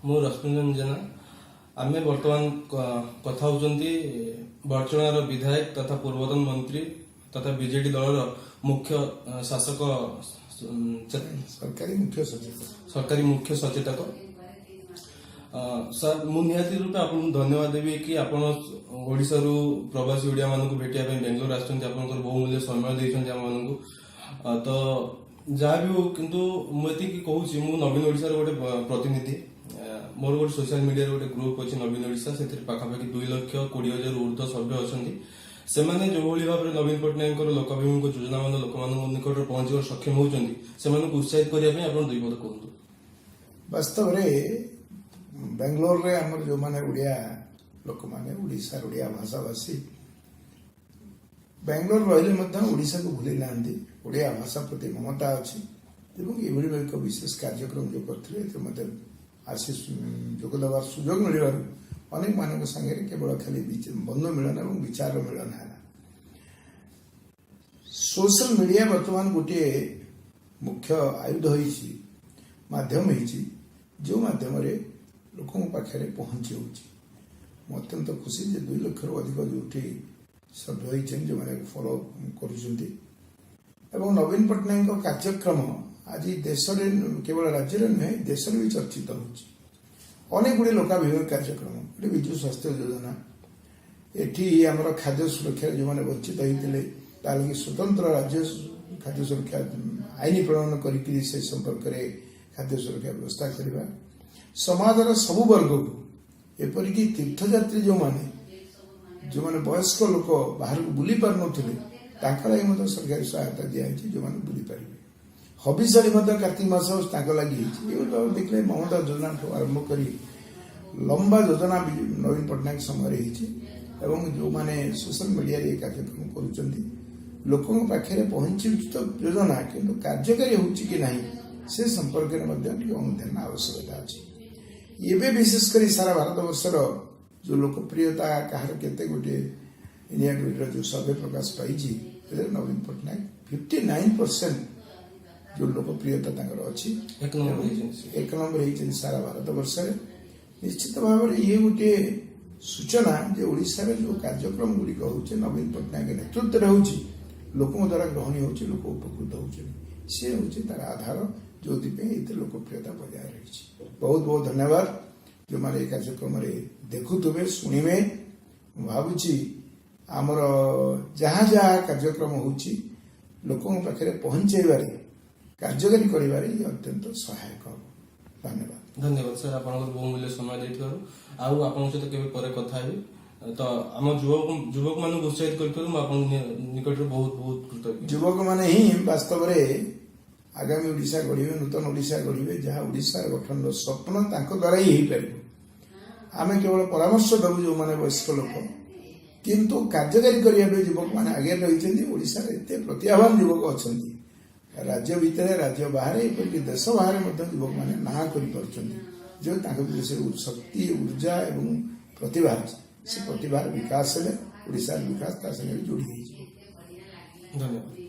ମୁଁ ରଶ୍ମିରଞ୍ଜନ ଜେନା। ଆମେ ବର୍ତ୍ତମାନ କଥା ହେଉଛନ୍ତି ବଡ଼ଚଣାର ବିଧାୟକ ତଥା ପୂର୍ବତନ ମନ୍ତ୍ରୀ ତଥା ବିଜେଡି ଦଳର ମୁଖ୍ୟ ଶାସକ ସରକାରୀ ମୁଖ୍ୟ ସଚେତକ। ସରକାରୀ ମୁଖ୍ୟ ସଚେତକ। ସାର୍, ମୁଁ ନିହାତି ରୂପେ ଆପଣଙ୍କୁ ଧନ୍ୟବାଦ ଦେବି କି ଆପଣ ଓଡ଼ିଶାରୁ ପ୍ରବାସୀ ଓଡ଼ିଆମାନଙ୍କୁ ଭେଟିବା ପାଇଁ ବେଙ୍ଗଲୋର ଆସିଛନ୍ତି, ଆପଣଙ୍କର ବହୁମୂଲ୍ୟ ସମୟ ଦେଇଛନ୍ତି ଆମମାନଙ୍କୁ। ତ ଯାହା ବି ହଉ, କିନ୍ତୁ ମୁଁ ଏତିକି କହୁଛି, ମୁଁ ନବୀନ ଓଡ଼ିଶାର ଗୋଟେ ପ୍ରତିନିଧି। ମୋର ଗୋଟେ ସୋସିଆଲ ମିଡିଆରେ ଗୋଟେ ଗ୍ରୁପ ଅଛି ନବୀନ ଓଡ଼ିଶା। ସେଥିରେ ପାଖାପାଖି 2,20,000 ଉର୍ଦ୍ଧ୍ୱ ସଭ୍ୟ ଅଛନ୍ତି। ସେମାନେ ଯେଉଁଭଳି ଭାବରେ ନବୀନ ପଟ୍ଟନାୟକଙ୍କର ଲୋକାଭିମୁଖ ଯୋଜନାମାନ ଲୋକମାନଙ୍କ ନିକଟରେ ପହଞ୍ଚିବାରେ ସକ୍ଷମ ହେଉଛନ୍ତି, ସେମାନଙ୍କୁ ଉତ୍ସାହିତ କରିବା ପାଇଁ ଆପଣ ଦୁଇ ପଦ କୁହନ୍ତୁ। ବାସ୍ତବରେ ବାଙ୍ଗାଲୋରରେ ଆମର ଯେଉଁମାନେ ଓଡ଼ିଆ ଲୋକମାନେ, ଓଡ଼ିଶାର ଓଡ଼ିଆ ଭାଷାଭାଷୀ ବାଙ୍ଗାଲୋର ରହିଲେ ମଧ୍ୟ ଓଡ଼ିଶାକୁ ଭୁଲି ନାହାନ୍ତି, ଓଡ଼ିଆ ଭାଷା ପ୍ରତି ମମତା ଅଛି ଏବଂ ଏଭଳି ଏକ ବିଶେଷ କାର୍ଯ୍ୟକ୍ରମ ଯେଉଁ କରିଥିଲେ, ଏଥିରେ ମଧ୍ୟ ଆସି ଯୋଗ ଦେବାର ସୁଯୋଗ ମିଳିବାରୁ ଅନେକ ମାନଙ୍କ ସାଙ୍ଗରେ କେବଳ ଖାଲି ବନ୍ଧୁ ମିଳନ ଏବଂ ବିଚାର ମିଳନ ହେଲା। ସୋସିଆଲ ମିଡିଆ ବର୍ତ୍ତମାନ ଗୋଟିଏ ମୁଖ୍ୟ ଆୟୁଧ ହେଇଛି, ମାଧ୍ୟମ ହେଇଛି, ଯେଉଁ ମାଧ୍ୟମରେ ଲୋକଙ୍କ ପାଖରେ ପହଞ୍ଚି ହେଉଛି। ମୁଁ ଅତ୍ୟନ୍ତ ଖୁସି ଯେ 2 ଲକ୍ଷରୁ ଅଧିକ ଯେଉଁଠି ସଭ୍ୟ ହେଇଛନ୍ତି, ଯେଉଁମାନେ ଫଲୋ କରୁଛନ୍ତି ଏବଂ ନବୀନ ପଟ୍ଟନାୟକଙ୍କ କାର୍ଯ୍ୟକ୍ରମ ଆଜି ଦେଶରେ, କେବଳ ରାଜ୍ୟରେ ନୁହେଁ, ଦେଶରେ ବି ଚର୍ଚ୍ଚିତ ହେଉଛି। ଅନେକ ଗୁଡ଼ିଏ ଲୋକାଭିମୁଖୀ କାର୍ଯ୍ୟକ୍ରମ, ଗୋଟେ ବିଜୁ ସ୍ୱାସ୍ଥ୍ୟ ଯୋଜନା, ଏଠି ଆମର ଖାଦ୍ୟ ସୁରକ୍ଷାରେ ଯେଉଁମାନେ ବଞ୍ଚିତ ହେଇଥିଲେ, ତା ଲାଗି ସ୍ୱତନ୍ତ୍ର ରାଜ୍ୟ ଖାଦ୍ୟ ସୁରକ୍ଷା ଆଇନ ପ୍ରଣୟନ କରିକି ସେ ସମ୍ପର୍କରେ ଖାଦ୍ୟ ସୁରକ୍ଷା ବ୍ୟବସ୍ଥା କରିବା, ସମାଜର ସବୁ ବର୍ଗକୁ, ଏପରିକି ତୀର୍ଥଯାତ୍ରୀ ଯେଉଁମାନେ ଯେଉଁମାନେ ବୟସ୍କ ଲୋକ ବାହାରକୁ ବୁଲି ପାରୁନଥିଲେ, ତାଙ୍କ ଲାଗି ମଧ୍ୟ ସରକାରୀ ସହାୟତା ଦିଆହେଇଛି, ଯେଉଁମାନେ ବୁଲି ପାରିବେ। ହବିଷାଳୀ ମଧ୍ୟ କାର୍ତ୍ତିକ ମାସ ତାଙ୍କ ଲାଗି ହେଇଛି। ଏଗୁଡ଼ା ଦେଖିଲେ ମମତା ଯୋଜନାଠୁ ଆରମ୍ଭ କରି ଲମ୍ବା ଯୋଜନା ନବୀନ ପଟ୍ଟନାୟକ ସମୟରେ ହେଇଛି ଏବଂ ଯେଉଁମାନେ ସୋସିଆଲ ମିଡିଆରେ ଏ କାର୍ଯ୍ୟକ୍ରମ କରୁଛନ୍ତି, ଲୋକଙ୍କ ପାଖରେ ପହଞ୍ଚୁଛି ତ ଯୋଜନା, କିନ୍ତୁ କାର୍ଯ୍ୟକାରୀ ହେଉଛି କି ନାହିଁ, ସେ ସମ୍ପର୍କରେ ମଧ୍ୟ ଟିକେ ଅନୁଧ୍ୟାନ ଆବଶ୍ୟକତା ଅଛି। ଏବେ ବିଶେଷ କରି ସାରା ଭାରତବର୍ଷର ଯେଉଁ ଲୋକପ୍ରିୟତା କାହାର କେତେ, ଗୋଟିଏ ଇଣ୍ଡିଆ ଟୁଡେର ଯେଉଁ ସର୍ଭେ ପ୍ରକାଶ ପାଇଛି, ସେଥିରେ ନବୀନ ପଟ୍ଟନାୟକ 59% ଯେଉଁ ଲୋକପ୍ରିୟତା ତାଙ୍କର ଅଛି। ଏକ ନମ୍ବର ହେଇଛନ୍ତି ସେ। ଏକ ନମ୍ବର ହେଇଛନ୍ତି ସାରା ଭାରତବର୍ଷରେ। ନିଶ୍ଚିତ ଭାବରେ ଇଏ ଗୋଟିଏ ସୂଚନା ଯେ ଓଡ଼ିଶାରେ ଯେଉଁ କାର୍ଯ୍ୟକ୍ରମ ଗୁଡ଼ିକ ହେଉଛି, ନବୀନ ପଟ୍ଟନାୟକ ନେତୃତ୍ୱରେ ହେଉଛି, ଲୋକଙ୍କ ଦ୍ୱାରା ଗ୍ରହଣୀୟ ହେଉଛି, ଲୋକ ଉପକୃତ ହେଉଛନ୍ତି। ସିଏ ହେଉଛି ତାର ଆଧାର, ଯେଉଁଥିପାଇଁ ଏତେ ଲୋକପ୍ରିୟତା ବଜାୟ ରହିଛି। ବହୁତ ବହୁତ ଧନ୍ୟବାଦ। ଯେଉଁମାନେ ଏ କାର୍ଯ୍ୟକ୍ରମରେ ଦେଖୁଥିବେ, ଶୁଣିବେ, ମୁଁ ଭାବୁଛି ଆମର ଯାହା ଯାହା କାର୍ଯ୍ୟକ୍ରମ ହେଉଛି, ଲୋକଙ୍କ ପାଖରେ ପହଞ୍ଚାଇବାରେ, କାର୍ଯ୍ୟକାରୀ କରିବାରେ ଇଏ ଅତ୍ୟନ୍ତ ସହାୟକ ହେବ। ଧନ୍ୟବାଦ। ଧନ୍ୟବାଦ ସାର୍, ଆପଣଙ୍କର ବହୁମୂଲ୍ୟ ସମୟ ଦେଇଥିବାରୁ। ଆଉ ଆପଣଙ୍କ ସହିତ କେବେ ପରେ କଥା ହେବି। ତ ଆମ ଯୁବକମାନଙ୍କୁ ଉତ୍ସାହିତ କରିଥିବାରୁ ମୁଁ ଆପଣଙ୍କ ନିକଟରେ ବହୁତ ବହୁତ କୃତଜ୍ଞ। ଯୁବକମାନେ ହିଁ ବାସ୍ତବରେ ଆଗାମୀ ଓଡ଼ିଶା ଗଢ଼ିବେ, ନୂତନ ଓଡ଼ିଶା ଗଢ଼ିବେ। ଯାହା ଓଡ଼ିଶାର ଗଠନର ସ୍ୱପ୍ନ, ତାଙ୍କ ଦ୍ୱାରା ହିଁ ହେଇପାରିବ। ଆମେ କେବଳ ପରାମର୍ଶ ଦେବୁ, ଯେଉଁମାନେ ବୟସ୍କ ଲୋକ, କିନ୍ତୁ କାର୍ଯ୍ୟକାରୀ କରିବା ପାଇଁ ଯୁବକମାନେ ଆଗରେ ରହିଛନ୍ତି। ଓଡ଼ିଶାରେ ଏତେ ପ୍ରତିଭାବାନ ଯୁବକ ଅଛନ୍ତି, ରାଜ୍ୟ ଭିତରେ, ରାଜ୍ୟ ବାହାରେ, ଏପରିକି ଦେଶ ବାହାରେ ମଧ୍ୟ ଯୁବକମାନେ ନାଁ କରିପାରୁଛନ୍ତି। ଯେଉଁ ତାଙ୍କ ଭିତରେ ସେ ଶକ୍ତି, ଉର୍ଜା ଏବଂ ପ୍ରତିଭା ଅଛି, ସେ ପ୍ରତିଭାର ବିକାଶ ହେଲେ ଓଡ଼ିଶାର ବିକାଶ ତା ସାଙ୍ଗରେ ଯୋଡ଼ି ହେଇଯିବ। ଧନ୍ୟବାଦ।